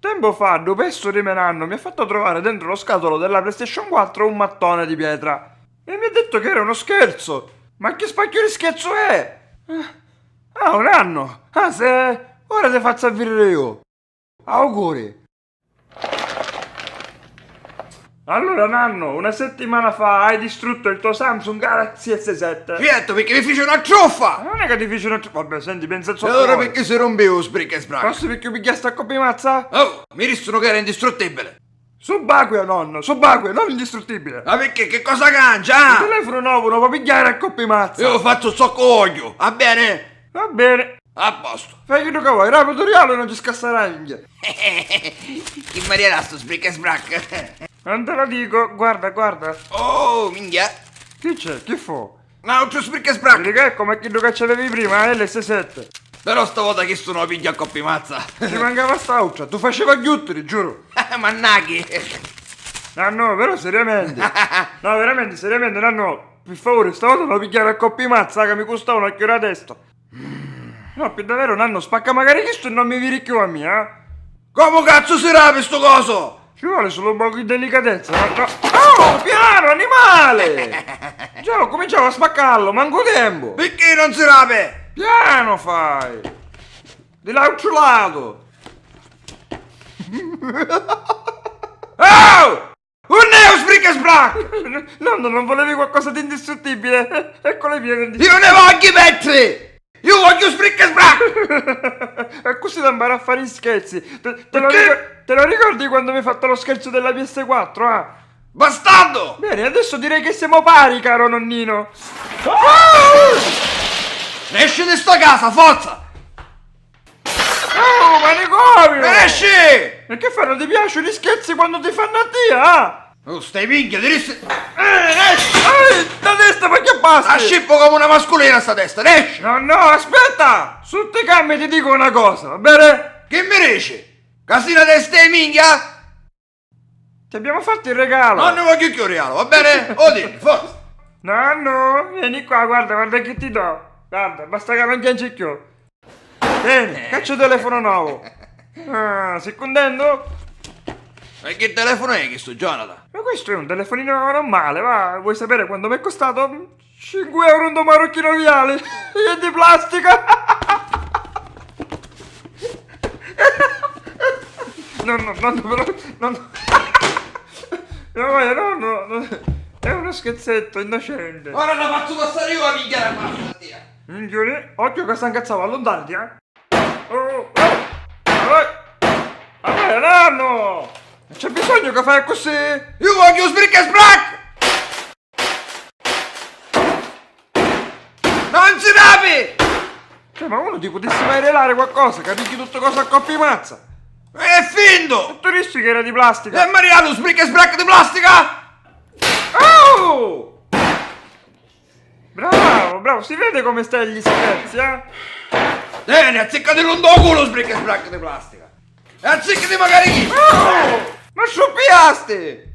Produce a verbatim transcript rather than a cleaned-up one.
Tempo fa, ddu pestu di me nannu mi ha fatto trovare dentro lo scatolo della PlayStation quattro un mattone di pietra e mi ha detto che era uno scherzo. Ma che spacchio di scherzo è? Ah, ah, un anno! Ah, se... Ora ti faccio avvidere io! Auguri! Allora, nanno, una settimana fa hai distrutto il tuo Samsung Galaxy S sette. Certo, perché mi fici una truffa! Ma non è che ti fici una truffa. Vabbè, senti, pensa a ciò. E allora perché si rompiu u sbric e sbrac? Forse perché pigghiasti a coppi mazza? Oh, mi dissunu che era indistruttibile. Subacqueo, nonno, subacqueo, non indistruttibile. Ma perché? Che cosa cancia? Ah? Un telefono novo, non lo puoi pigghiare a coppi mazza. Io faccio ciò che voglio, va bene? Va bene. A posto. Fai quello che vuoi, rapido, regalo non ci scasserà minchia. Chi mi regala stu sbric e sbrac? Non te lo dico, guarda, guarda. Oh, minchia. Chi c'è? Chi fu? Un altro sbric e sbrac. Vedi che è come quello che c'avevi prima, eh, l'S sette. Però stavota chistu non lo pigghiu a coppi mazza. Ci mancava st'autra, tu faceva ghiuttiri, giuro. Mannachi. No, no, però seriamente. No, veramente, seriamente, no, no. Per favore, stavota non lo pigghiare a coppi mazza, che mi costava una chiura a testa. No, pi davveru, nanno, spacca magari chistu e non mi viri chiù a mia, eh? Comu cazzu si rapi stu coso? Ci vuole solo un poco di delicatezza, ma no. Oh, piano, animale! Già, cominciavo a spaccarlo, manco tempo! Perché non si rapi? Piano fai! Di l'altro lato! Oh! Unn'è u sbric e sbrac? Nonno, non volevi qualcosa di indistruttibile? Eccole piene di... Io ne vogghiu i petri! Io vogghiu sbric e sbrac! E così ti impari a fare gli scherzi. Te, te lo ricor-, te lo ricordi quando mi hai fatto lo scherzo della P S quattro, ah? Bastardo! Bene, adesso direi che siamo pari, caro nonnino. Esci di sta casa, forza! Oh, manicomio! Esci! E che fai, non ti piacciono i scherzi quando ti fanno a te, ah? Oh, stai minchia, ti rissi... Eh, esci! Ehi, sta testa, ma che basta? A scippo come una masculina sta testa, esci! No, no, aspetta! Sotto i cambi ti dico una cosa, va bene? Che mi dici? Casina testa e minchia? Ti abbiamo fatto il regalo! Non ne voglio più regalo, va bene? Oddio, forza! Nanno, vieni qua, guarda, guarda che ti do. Guarda, basta che non piangi più. Bene, caccia telefono nuovo. Ah, sei contento? E che telefono è questo, Jonathan? Ma questo è un telefonino normale, va, vuoi sapere quanto mi è costato? Cinque euro in dô marocchinu viali! E di plastica! No, no, no, no, però, no, no. No, no, no, no. È uno scherzetto innocente. Ora la faccio passare io la minchia da pasta, tia. Minchioni, occhio che sta incazzata, allontanati, eh. Oh, oh, oh. Vabbè, nanno! Non c'è bisogno che fai così! Io voglio sbric e sbrac! Non si rapi! Cioè, ma uno ti potessi mai regalare qualcosa, capisci tutto cosa a coppi mazza? È finto! E tu dici che era di plastica? E Maria, lo sbric e sbrac di plastica! Oh! Bravo, bravo, si vede come stai agli scherzi, eh? Bene, azziccati l'undo culo, sbric e sbrac di plastica! E azziccati magari chi! Oh! Ma sciuppiasti!